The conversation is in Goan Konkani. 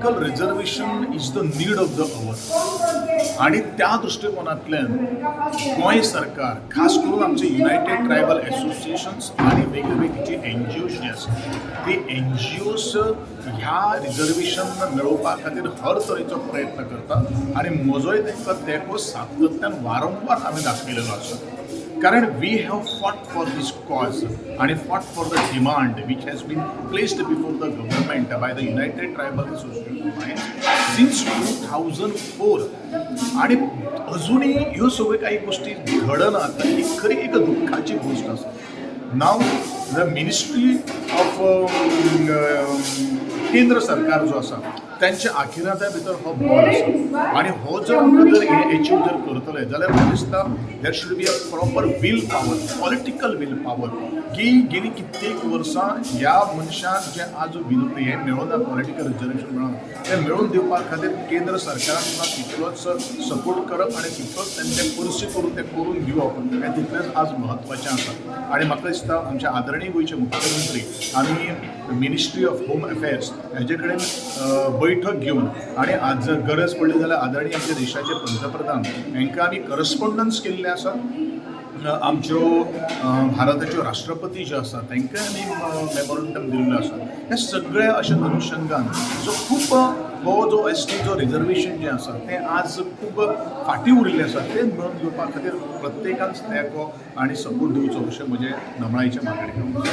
Political reservation is the need of the hour आणि त्या दृश्टिकोनांतल्यान गोंय सरकार, खास करून आमचे युनायटेड ट्रायबल एसोसिएशन्स आणि वेगळी जी एन जी ओज जी आसा, ती एन जी ओज ह्या रिजर्वेशन मेळोवपा खातीर हर तरेचो प्रयत्न करता आनी म्हजोय तांकां तेंको सातत्यान वारंवार आमी दाखयलेलो आसा, कारण we have fought for this cause आणि fought for the demand which has been placed before the government by the United Tribal Association since 2004. आणि अजूनही ह्यो सगळ्यो काही गोष्टी घडना, तर ही खरी एक दुःखाची गोष्ट आसा. नाव the ministry of केंद्र सरकार जो आसा, त्यांच्या आखिराच्या भितर हो बॉल आसा आणि हो जर आमकां जर हे एचीव जर करतले जाल्यार म्हाका दिसता there should be a proper will power, political will power, की गेली कित्येक वर्सां ह्या मनशाक जे आज will हें मेळोना, पॉलिटिकल रिजर्वेशन मेळोना, तें मेळोवन दिवपा खातीर केंद्र सरकारान सुद्दां तितलोच सपोर्ट करप आनी तितलोच तेंचे पर्सी करून तें करून दिवप हें तितलेंच आज म्हत्वाचें आसा. आनी म्हाका दिसता आमचे आदरणीय गोंयचे मुख्यमंत्री आनी मिनिस्ट्री ऑफ होम अफेर्स हेजे कडेन बैठक घेवन आनी आज जर गरज पडली जाल्यार आदरणीय आमच्या देशाचे पंतप्रधान हांकां आमी करस्पोंडन्स केल्लें आसा. आमच्यो भारताच्यो राष्ट्रपती ज्यो आसा, तांकां आमी मेमोरंडम दिल्लो आसा. हे सगळे अशा अनुशंगान जो खूब हो जो एस टी जो रिजर्वेशन जें आसा, तें आज खूब फाटीं उरिल्लें आसा, तें मेळोवन दिवपा खातीर प्रत्येकान तेंको आनी सपोर्ट दिवचो अशें म्हजें नमळायेचें मागणें.